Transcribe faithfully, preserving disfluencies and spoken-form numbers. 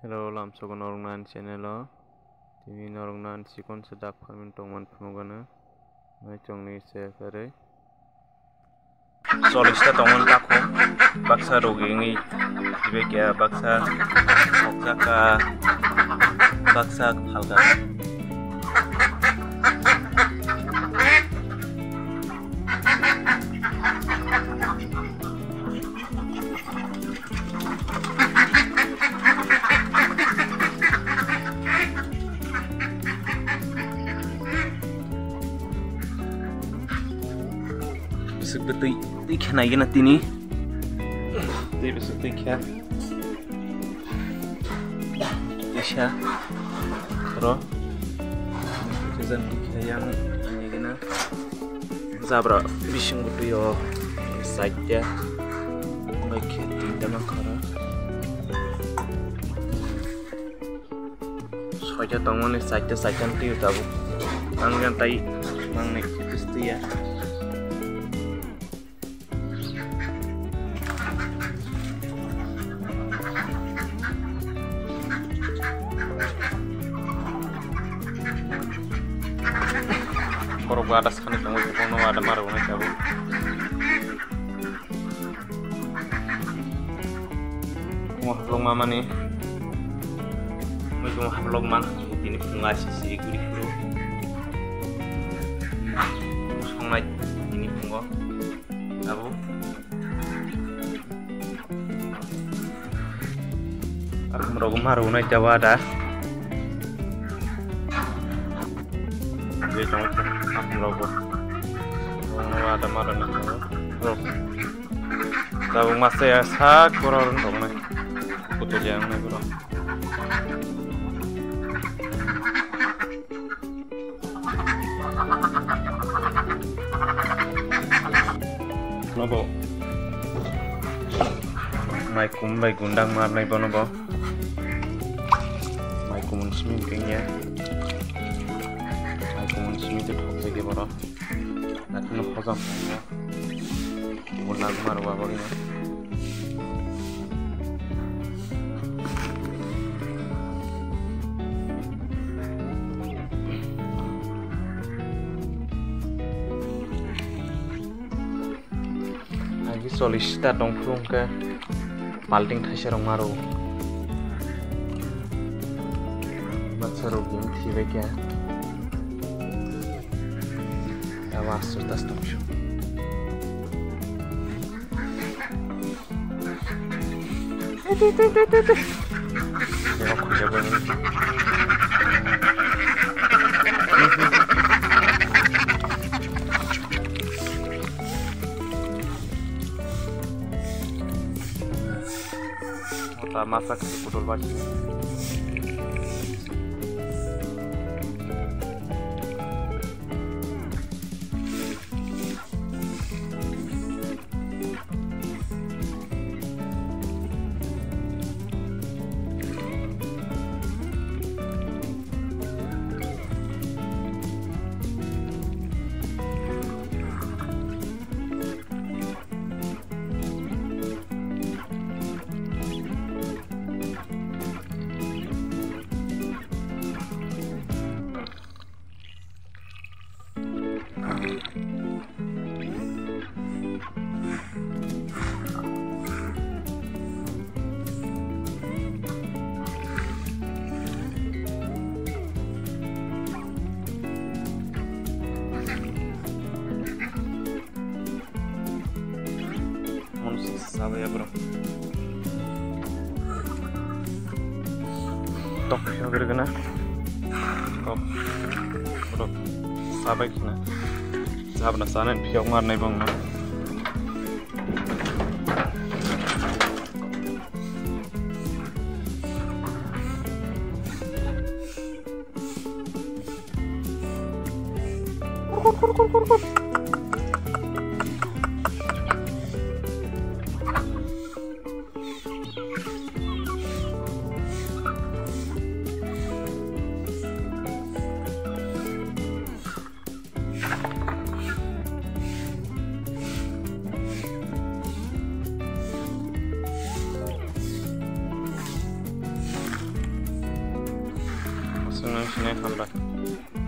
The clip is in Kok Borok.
Hello, lamsogo norokno ani channel o. Tini norokno ani chikon se dak pharming tongmani phunukgano. Nai chongni se pherwi. Chollish ta tongmani takhuk. Baksa rugwi wngwi tibaikia, baksa mokjaka, baksa phalka. Bwswk bwtwi twi khe naigwna tini. Tei bwswk twi khe. Kaisa ro. Kaisa twi khe yang naigwna. Jabra bisingo twi o side ya. Bai khe tinta mankha ro. Soita tongmani, chaita, chaita twi tabuk. Ang yang tai mangnai khe twi ya. Borok bo ada sakni tongo, borokno ada mar rwnai tabuk. Mo hablok mamani. Mo hablok man. Tini phunga sisi guri phuru. Songnai tini phungo. Abo. Akham rogo maru nai jawa da. Jai tong akham rogo. Rogo ada maru nai jawa. Rok. Tabuk masa ya sak borok rok nai. Kutu jang nai borok. Nobo maikum bai gundang marnai bono bo. Maikum simi kengya. Maikum simi te thok jage borok. Naithono hojam tongo. Bo nang maro ba bagwino. Agi chollish ta tong phuru hwnkhe balting thaisa rok maro. Baksa rok bini thibai khe. Abo aswk tas tong phuru. Masa kecil putol baju. Mon sabo ya bro. Tok phiyok rwgwna. Kok bro sabai khna. Sabna sana phiyok marnai bongno. Chwng nang sinai hambai.